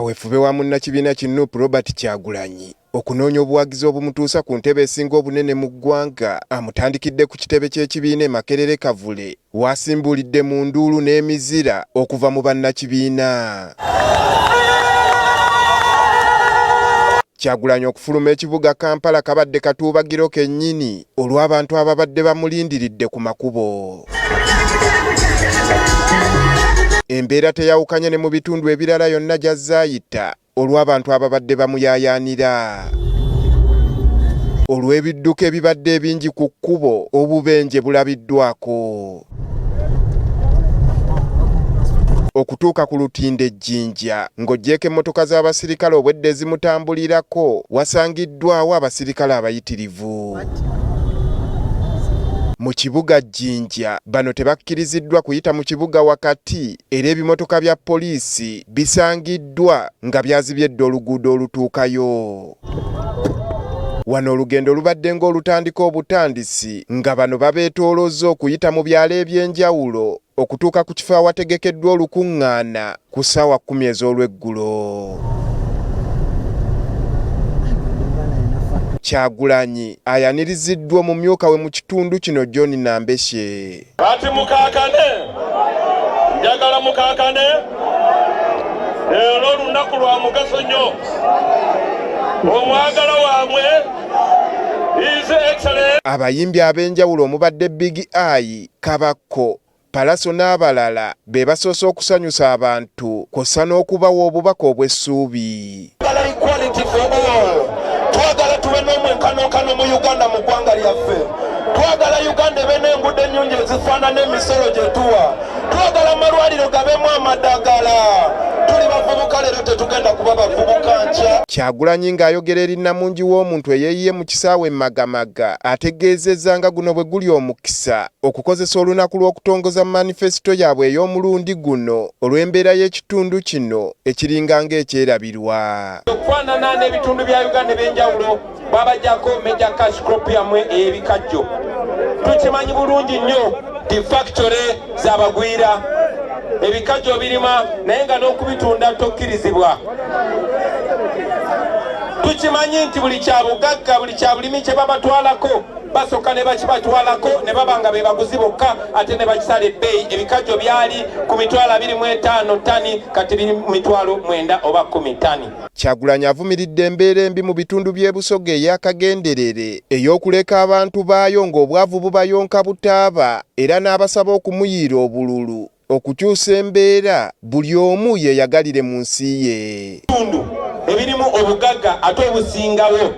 Kaweefube wa munnakibiina ki Nup Robert Kyagulanyi okunoonya obuwagizi obumutuusa ku ntebe esinga obunene mu ggwanga amutandikidde ku kitebe ky'ekibiina e Makerere Kavule w'asimbuulidde mu nduulu n'emizira okuva mu bannakibiina. Kyagulanyi okufuluma ekibuga Kampala kabadde katuubagiro kennyini olw'abantu ababadde bamulindiridde ku makubo. Embeera teyawukanye ne mu bitundu ebirala yonna gy'azze ayita olw'abantu ababadde bamuyaayaanira. Olw'ebidduka ebibadde ebingi ku kkubo, obubenje bulabiddwako. Okutuuka ku lutindo e Jinja ng'oggyeeko emmotoka z'abasirikale obwedda ezimutambulirako, wasangiddwawo abasirikale abayitirivu. Mu kibuga Jinja, bano tebakkiriziddwa kuyita mu kibuga wakati era ebimotoka bya poliisi bisangiddwa nga byazibye dda oluguudo olutuukayo. Wano olugendo lubadde ng'olutandika obutandisi nga bano babeetoolozza okuyita mu byalo eby'enjawulo okutuuka ku kifo awategekeddwa olukungaana ku ssaawa 10 ez'olweggulo. Kyagulanyi ayaniriziddwa omumyuka we mu kitundu kino John Nambeshe. Kati mukaakane, njagala mukaakane, leero olunaku lwa mugaso nnyo. Omwagala waamwe His Excellency. Abayimbi ab'enjawulo omubadde Big Eye, Kabakko, Pallaso n'abalala be basoose okusanyusa abantu kw'ossa n'okubawa obubaka obw'essuubi. Twagala equality for all. Twagala tube n'omwenkanonkano mu Uganda mu ggwanga lyaffe. Twagala Uganda ebe n'enguudo ennungi ezifaanana emisolo gye tuwa. Twagala amalwaliro gabeemu amadagala. Tuli bavubuka leero, tetugenda kuba bavubuka nkya. Kyagulanyi ng'ayogera eri nnamungi w'omuntu eyeeyiye mu kisaawe e Magamaga ategeezezza nga guno bwe guli omukisa okukozesa olunaku lw'okutongoza manifesito yaabwe ey'omulundi guno olw'embeera y'ekitundu kino ekiringa ng'ekyerabirwa. Okufaanana n'ebitundu bya Uganda eby'enjawulo, babajjako major cash crop yammwe ey'ebikajjo. Tukimanyi bulungi nnyo nti factory z'abagwira, ebikajjo birima naye nga n'okubitunda tokkirizibwa. Tukimanyi nti buli kya bugagga, buli kya bulimi kye babatwalako, basooka ne bakibatwalako ne baba nga be baguzi bokka, ate ne bakisala ebbeeyi. Ebikajjo byali ku 25,000 ttani, kati biri mu 90,000 oba 10 ttani. Kyagulanyi avumiridde embeera embi mu bitundu by'e Busoga ey'akagenderere ey'okuleka abantu baayo ng'obwavu bubayonka butaaba, era n'abasaba okumuyiira obululu okukyusa embeera buli omu yeeyagalire mu nsi ye. Ebitundu ebirimu obugagga ate obusingawo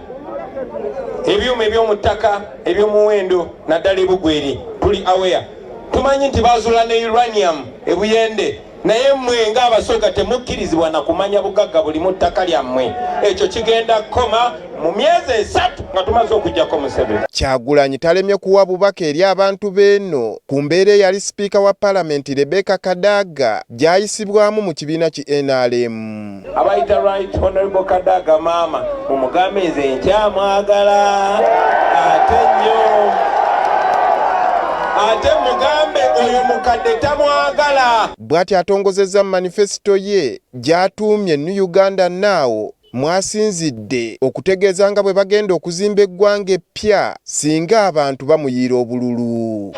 ebyuma eby'omu ttaka eby'omuwendo naddala ebugweri, tuli aware, tumanyi nti bazuula ne uranium ebuyende, naye mmwe ng'Abasoga temukkirizibwa na kumanya bugagga buli mu ttaka lyammwe. Ekyo kigenda kukoma mu myezi 3 nga tumaze okuggyako Museveni. Kyagulanyi talemye kuwa bubaka eri abantu b'eno ku mbeera eyali sipiika wa palamenti Rebecca Kadaga gy'ayisibwamu mu kibiina ki NRM. Abayita Right Honorable Kadaga maama, mumugambe nze nkyamwagala ate nnyo, ate mugambe oyo mukadde tamwagala. Bw'ati atongozezza manifesito ye gy'atuumye New Uganda Now, mwasinzidde okutegeeza nga bwe bagenda okuzimba eggwanga eppya singa abantu bamuyiira obululu.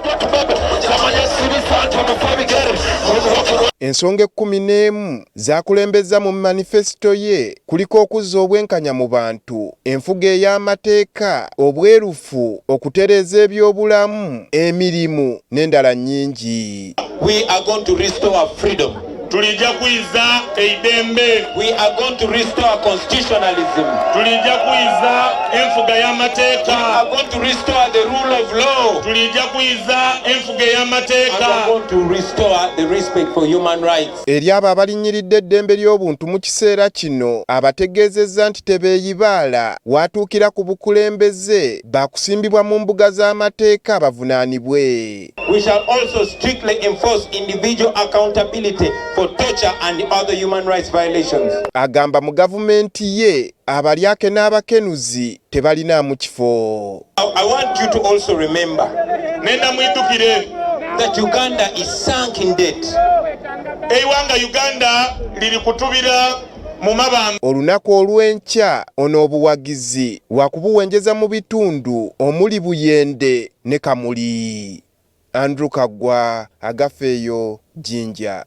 Ensonga 11 z'akulembezza mu manifesito ye kuliko okuzza obwenkanya mu bantu, enfuga ey'amateeka, obwerufu, okutereeza ebyobulamu, emirimu n'endala nnyingi. We are going to restore freedom. Tulijja kwiza eidembe. We are going to restore constitutionalism. Tulijja kwiza enfuga y'amateeka. We are going to restore the rule of law. Tulijja kwiza enfuga ey'amateeka. And we are going to restore the respect for human rights. Eri abo abalinyiridde eddembe ly'obuntu mu kiseera kino, abategeezezza nti tebeeyibaala w'atuukira ku bukulembeze baakusimbibwa mu mbuga z'amateeka bavunaanibwe. We shall also strictly enforce individual accountability for torture and other human rights violations. Agamba mu gavumenti ye abalyake n'abakenuzi tebalinaamu kifo. I want you to also remember Nenda mwidukire that Uganda is sunk in debt. Eiwanga Uganda liri kutubira. Mu mabanda. Olunaku olw'enkya ono obuwagizi wakubuwenjeza mu bitundu omuli Buyende ne Kamuli. Andrew Kaggwa, Agafeeyo, Jinja.